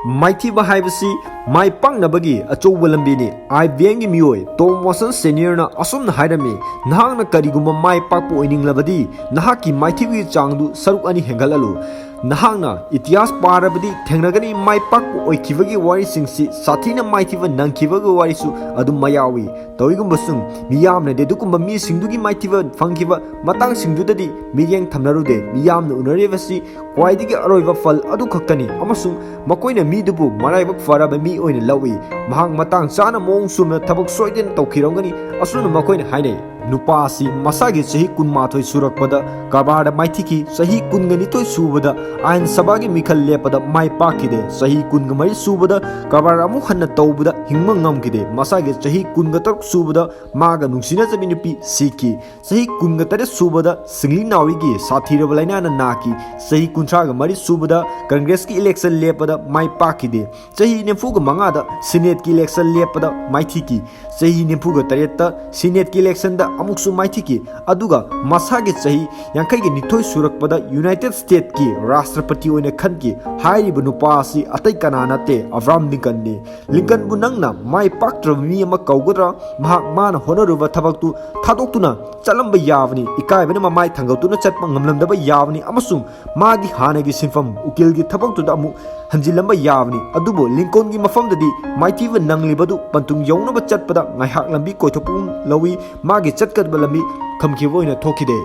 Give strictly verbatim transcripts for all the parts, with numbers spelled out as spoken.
ꯃꯥꯏꯊꯤꯕ ꯍꯥꯏꯕꯁꯤ ꯃꯥꯏ ꯄꯥꯛꯅꯕꯒꯤ ꯑꯆꯧꯕ ꯂꯝꯕꯤꯅꯤ꯫ IBMꯒꯤ ꯃꯤꯑꯣꯏ ꯇꯣꯝ ꯋꯥꯁꯟ ꯁꯦꯅꯤꯌꯔꯅ ꯑꯁꯨꯝꯅ ꯍꯥꯏꯔꯝꯃꯤ, "ꯅꯍꯥꯛꯅ ꯀꯔꯤꯒꯨꯝꯕ ꯃꯥꯏ ꯄꯥꯛꯄ ꯑꯣꯏꯅꯤꯡꯂꯕꯗꯤ, ꯅꯍꯥꯛꯀꯤ ꯃꯥꯏꯊꯤꯕꯒꯤ ꯆꯥꯡꯗꯨ ꯁꯔꯨꯛ ꯑꯅꯤ ꯍꯦꯟꯒꯠꯍꯜꯂꯨ"꯫ ꯅꯍꯥꯛꯅ ꯏꯇꯤꯍꯥꯁ ꯄꯥꯔꯕꯗꯤ ꯊꯦꯡꯅꯒꯅꯤ, ꯃꯥꯏ ꯄꯥꯛꯄ ꯑꯣꯏꯈꯤꯕꯒꯤ ꯋꯥꯔꯤꯁꯤꯡꯁꯤ ꯁꯥꯊꯤꯅ ꯃꯥꯏꯊꯤꯕ ꯅꯪꯈꯤꯕꯒꯤ ꯋꯥꯔꯤꯁꯨ ꯑꯗꯨꯝ ꯌꯥꯎꯏ꯫ ꯇꯧꯏꯒꯨꯝꯕꯁꯨꯡ ꯃꯤꯌꯥꯝꯅꯗꯤ ꯑꯗꯨꯒꯨꯝꯕ ꯃꯤꯁꯤꯡꯗꯨꯒꯤ ꯃꯥꯏꯊꯤꯕ ꯐꯪꯈꯤꯕ ꯃꯇꯥꯡꯁꯤꯡꯗꯨꯗꯗꯤ ꯃꯤꯠꯌꯦꯡ ꯊꯝꯅꯔꯨꯗꯦ꯫ ꯃꯤꯌꯥꯝꯅ ꯎꯅꯔꯤꯕꯁꯤ ꯈ꯭ꯋꯥꯏꯗꯒꯤ ꯑꯔꯣꯏꯕ ꯐꯜ ꯑꯗꯨ ꯈꯛꯇꯅꯤ, ꯑꯃꯁꯨꯡ ꯃꯈꯣꯏꯅ ꯃꯤꯗꯨꯕꯨ ꯃꯔꯥꯏꯕꯛ ꯐꯔꯕ ꯃꯤ ꯑꯣꯏꯅ ꯂꯧꯏ꯫ ꯃꯍꯥꯛ ꯃꯇꯥꯡ ꯆꯥꯅ ꯃꯑꯣꯡ ꯆꯨꯝꯅ ꯊꯕꯛ ꯁꯣꯏꯗꯅ ꯇꯧꯈꯤꯔꯝꯒꯅꯤ꯫ ꯑꯁꯨꯝꯅ ꯃꯈꯣꯏꯅ ꯍꯥꯏꯅꯩ꯫ ꯅꯨꯄꯥ ꯑꯁꯤ ꯃꯁꯥꯒꯤ ꯆꯍꯤ ꯀꯨꯟꯃꯥꯊꯣꯏ ꯁꯨꯔꯛꯄꯗ ꯀꯔꯕꯥꯔꯗ ꯃꯥꯏꯊꯤꯈꯤ꯫ ꯆꯍꯤ ꯀꯨꯟꯒ ꯅꯤꯊꯣꯏ ꯁꯨꯕꯗ ꯑꯥꯏꯟ ꯁꯚꯥꯒꯤ ꯃꯤꯈꯜ ꯂꯦꯞꯄꯗ ꯃꯥꯏ ꯄꯥꯛꯈꯤꯗꯦ꯫ ꯆꯍꯤ ꯀꯨꯟꯒ ꯃꯔꯤ ꯁꯨꯕꯗ ꯀꯔꯕꯥꯔ ꯑꯃꯨꯛ ꯍꯟꯅ ꯇꯧꯕꯗ ꯍꯤꯡꯕ ꯉꯝꯈꯤꯗꯦ꯫ ꯃꯁꯥꯒꯤ ꯆꯍꯤ ꯀꯨꯟꯒ ꯇꯔꯨꯛ ꯁꯨꯕꯗ ꯃꯥꯒ ꯅꯨꯡꯁꯤꯅꯖꯕꯤ ꯅꯨꯄꯤ ꯁꯤꯈꯤ꯫ ꯆꯍꯤ ꯀꯨꯟꯒ ꯇꯔꯦꯠ ꯁꯨꯕꯗ ꯁꯤꯡꯂꯤ ꯅꯥꯎꯔꯤꯒꯤ ꯁꯥꯊꯤꯔꯕ ꯂꯥꯏꯅꯥꯅ ꯅꯥꯈꯤ꯫ ꯆꯍꯤ ꯀꯨꯟꯊ꯭ꯔꯥꯒ ꯃꯔꯤ ꯁꯨꯕꯗ ꯀꯪꯒ꯭ꯔꯦꯁꯀꯤ ꯏꯂꯦꯛꯁꯟ ꯂꯦꯞꯄꯗ ꯃꯥꯏ ꯄꯥꯛꯈꯤꯗꯦ꯫ ꯆꯍꯤ ꯅꯤꯐꯨꯒ ꯃꯉꯥꯗ ꯁꯤꯅꯦꯠꯀꯤ ꯏꯂꯦꯛꯁꯟ ꯂꯦꯞꯄꯗ ꯃꯥꯏꯊꯤꯈꯤ꯫ ꯆꯍꯤ ꯅꯤꯐꯨꯒ ꯇꯔꯦꯠꯇ ꯁꯤꯅꯦꯠꯀꯤ ꯏꯂꯦꯛꯁꯟꯗ ꯑꯃꯨꯛꯁꯨ ꯃꯥꯏꯊꯤꯈꯤ꯫ ꯑꯗꯨꯒ ꯃꯁꯥꯒꯤ ꯆꯍꯤ ꯌꯥꯡꯈꯩꯒ ꯅꯤꯊꯣꯏ ꯁꯨꯔꯛꯄꯗ ꯌꯨꯅꯥꯏꯇꯦꯗ ꯁ꯭ꯇꯦꯠꯀꯤ ꯔꯥꯁꯇ꯭ꯔꯄꯇꯤ ꯑꯣꯏꯅ ꯈꯟꯈꯤ꯫ ꯍꯥꯏꯔꯤꯕ ꯅꯨꯄꯥ ꯑꯁꯤ ꯑꯇꯩ ꯀꯅꯥ ꯅꯠꯇꯦ, ꯑꯕ꯭ꯔꯥꯍꯝ ꯂꯤꯡꯀꯟꯅꯤ꯫ ꯂꯤꯡꯀꯟꯕꯨ ꯅꯪꯅ ꯃꯥꯏ ꯄꯥꯛꯇ꯭ꯔꯕ ꯃꯤ ꯑꯃ ꯀꯧꯒꯗ꯭ꯔꯥ? ꯃꯍꯥꯛ ꯃꯥꯅ ꯍꯣꯠꯅꯔꯨꯕ ꯊꯕꯛꯇꯨ ꯊꯥꯗꯣꯛꯇꯨꯅ ꯆꯠꯂꯝꯕ ꯌꯥꯕꯅꯤ꯫ ꯏꯀꯥꯏꯕꯅ ꯃꯃꯥꯏ ꯊꯥꯡꯒꯠꯇꯨꯅ ꯆꯠꯄ ꯉꯝꯂꯝꯗꯕ ꯌꯥꯕꯅꯤ, ꯑꯃꯁꯨꯡ ꯃꯥꯒꯤ ꯍꯥꯟꯅꯒꯤ ꯁꯤꯟꯐꯝ ꯎꯀꯤꯜꯒꯤ ꯊꯕꯛꯇꯨꯗ ꯑꯃꯨꯛ ꯍꯟꯖꯤꯜꯂꯝꯕ ꯌꯥꯕꯅꯤ꯫ ꯑꯗꯨꯕꯨ ꯂꯤꯡꯀꯣꯟꯒꯤ ꯃꯐꯝꯗꯗꯤ ꯃꯥꯏꯊꯤꯕ ꯅꯪꯂꯤꯕꯗꯨ ꯄꯟꯊꯨꯡ ꯌꯧꯅꯕ ꯆꯠꯄꯗ ꯉꯥꯏꯍꯥꯛ ꯂꯝꯕꯤ ꯀꯣꯏꯊꯣꯛꯄ ꯂꯧꯏ꯫ ꯃꯥꯒꯤ ꯆꯠꯀꯗꯕ ꯂꯝꯕꯤ ꯊꯝꯈꯤꯕ ꯑꯣꯏꯅ ꯊꯣꯛꯈꯤꯗꯦ꯫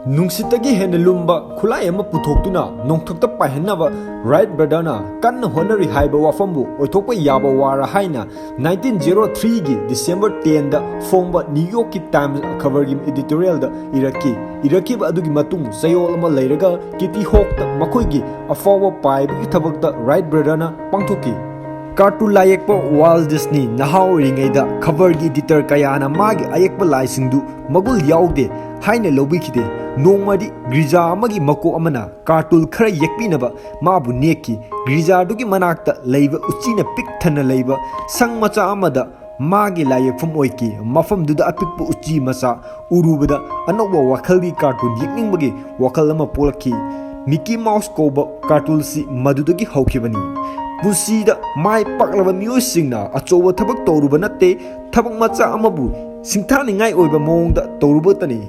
ꯅꯨꯡꯁꯤꯠꯇꯒꯤ ꯍꯦꯟꯅ ꯂꯨꯝꯕ ꯈꯨꯠꯂꯥꯏ ꯑꯃ ꯄꯨꯊꯣꯛꯇꯨꯅ ꯅꯣꯡꯊꯛꯇ ꯄꯥꯏꯍꯟꯅꯕ ꯔꯥꯏꯠ ꯕ꯭ꯔꯗꯔꯅ ꯀꯟꯅ ꯍꯣꯠꯅꯔꯤ ꯍꯥꯏꯕ ꯋꯥꯐꯝꯕꯨ ꯑꯣꯏꯊꯣꯛꯄ ꯌꯥꯕ ꯋꯥꯔ ꯍꯥꯏꯅ ꯅꯥꯏꯟꯇꯤꯟ ꯖꯦꯔꯣ ꯊ꯭ꯔꯤꯒꯤ ꯗꯤꯁꯦꯝꯕꯔ ꯇꯦꯟꯗ ꯐꯣꯡꯕ ꯅ꯭ꯌꯨ ꯌꯣꯔꯛꯀꯤ ꯇꯥꯏꯝꯁ ꯈꯕꯔꯒꯤ ꯏꯗꯤꯇꯣꯔꯤꯌꯦꯜꯗ ꯏꯔꯛꯈꯤ꯫ ꯏꯔꯛꯈꯤꯕ ꯑꯗꯨꯒꯤ ꯃꯇꯨꯡ ꯆꯌꯣꯜ ꯑꯃ ꯂꯩꯔꯒ ꯀꯤꯇꯤ ꯍꯣꯛꯇ ꯃꯈꯣꯏꯒꯤ ꯑꯐꯥꯎꯕ ꯄꯥꯏꯕꯒꯤ ꯊꯕꯛꯇ ꯔꯥꯏꯠ ꯕ꯭ꯔꯗꯔꯅ ꯄꯥꯡꯊꯣꯛꯈꯤ꯫ ꯀꯥꯔꯇꯨꯟ ꯂꯥꯏꯌꯦꯛꯄ ꯋꯥꯜ ꯗꯤꯁꯅꯤ ꯅꯍꯥ ꯑꯣꯏꯔꯤꯉꯩꯗ ꯈꯕꯔꯒꯤ ꯏꯗꯤꯇꯔ ꯀꯌꯥꯅ ꯃꯥꯒꯤ ꯑꯌꯦꯛꯄ ꯂꯥꯏꯁꯤꯡꯗꯨ ꯃꯒꯨꯟ ꯌꯥꯎꯗꯦ ꯍꯥꯏꯅ ꯂꯧꯕꯤꯈꯤꯗꯦ꯫ ꯅꯣꯡꯃꯗꯤ ꯒ꯭ꯔꯤꯖꯥ ꯑꯃꯒꯤ ꯃꯀꯣꯛ ꯑꯃꯅ ꯀꯥꯔꯇꯨꯟ ꯈꯔ ꯌꯦꯛꯄꯤꯅꯕ ꯃꯥꯕꯨ ꯅꯦꯛꯈꯤ꯫ ꯒ꯭ꯔꯤꯖꯥꯗꯨꯒꯤ ꯃꯅꯥꯛꯇ ꯂꯩꯕ ꯎꯆꯤꯅ ꯄꯤꯛ ꯊꯟꯅ ꯂꯩꯕ ꯁꯪ ꯃꯆꯥ ꯑꯃꯗ ꯃꯥꯒꯤ ꯂꯥꯏ ꯌꯦꯛꯐꯝ ꯑꯣꯏꯈꯤ꯫ ꯃꯐꯝꯗꯨꯗ ꯑꯄꯤꯛꯄ ꯎꯆꯤ ꯃꯆꯥ ꯎꯔꯨꯕꯗ ꯑꯅꯧꯕ ꯋꯥꯈꯜꯒꯤ ꯀꯥꯔꯇꯨꯟ ꯌꯦꯛꯅꯤꯡꯕꯒꯤ ꯋꯥꯈꯜ ꯑꯃ ꯄꯣꯛꯂꯛꯈꯤ꯫ ꯃꯤꯀꯤ ꯃꯥꯎꯁ ꯀꯧꯕ ꯀꯥꯔꯇꯨꯟꯁꯤ ꯃꯗꯨꯗꯒꯤ ꯍꯧꯈꯤꯕꯅꯤ꯫ ꯄꯨꯟꯁꯤꯗ ꯃꯥꯏ ꯄꯥꯛꯂꯕ ꯃꯤꯑꯣꯏꯁꯤꯡꯅ ꯑꯆꯧꯕ ꯊꯕꯛ ꯇꯧꯔꯨꯕ ꯅꯠꯇꯦ, ꯊꯕꯛ ꯃꯆꯥ ꯑꯃꯕꯨ ꯁꯤꯡꯊꯥꯅꯤꯡꯉꯥꯏ ꯑꯣꯏꯕ ꯃꯑꯣꯡꯗ ꯇꯧꯔꯨꯕꯇꯅꯤ꯫